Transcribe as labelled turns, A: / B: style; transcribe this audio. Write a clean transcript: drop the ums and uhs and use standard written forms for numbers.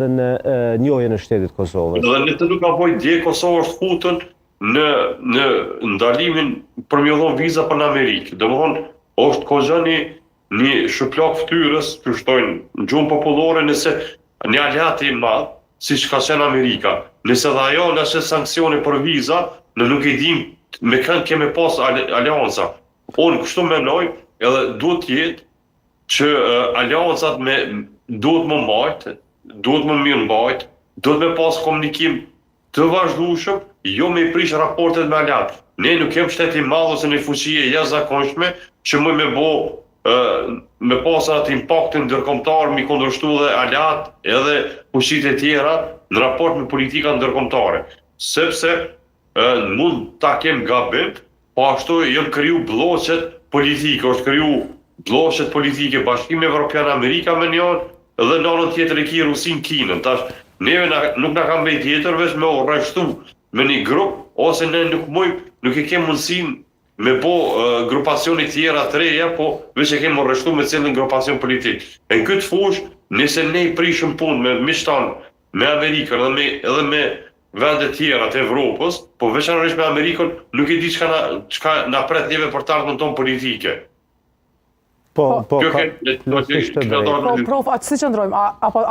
A: dhe në njohjen e shtetit të Kosovës.
B: Dhe nëse nuk gaboj dje Kosova është futën në në ndalimin për me dhonë viza për në Amerikë. Domethonë, është koxha një, një shuplakë fytyrës, që shtojnë në gjuhën popullore nëse një aleat i madh, siç ka qenë Amerika, nëse dhe ajo na qet sanksione për viza, ne nuk e dim me kënd kemi pas aleanca. Unë kështu mendoj, edhe duhet të jetë që aleancat me duhet me mbajt, duhet me mirëmbajt, duhet me pas komunikim të vazhdueshëm, jo me i prish raportet me aleat. Ne nuk jem shtet i madh ose një fuqi e jashtëzakonshme që mund me bo me pas atë impaktin ndërkombëtar mi kundërshtu dhe aleat edhe fuqitë e tjera në raport me politika ndërkombëtare. Sepse mund ta kem gabim, po ashtu janë kriju blloqet politike, është kriju blloqet politike Bashkimi Evropian, Amerika me një anë dhe në anën tjetër e ki Rusin, Kinën. Tash neve na, nuk na ka mbet tjetër veç me u rreshtu me një grup ose ne nuk mujm, nuk e kem mundësinë me bo uh, grupacione tjera të reja, po veç e kem u rreshtu me cilin grupacion politik. E në këtë fushë, nëse ne i prishëm punë me miqtë tanë, me Amerikën dhe me edhe me vendet tjera të Evropës, po veçanërisht me Amerikën, nuk e di çka na çka na pret neve për të ardhmen tonë politike.
A: Po, po, po ka plotësisht të drejtë.
C: Po, prof, a si qëndrojmë? A, apo,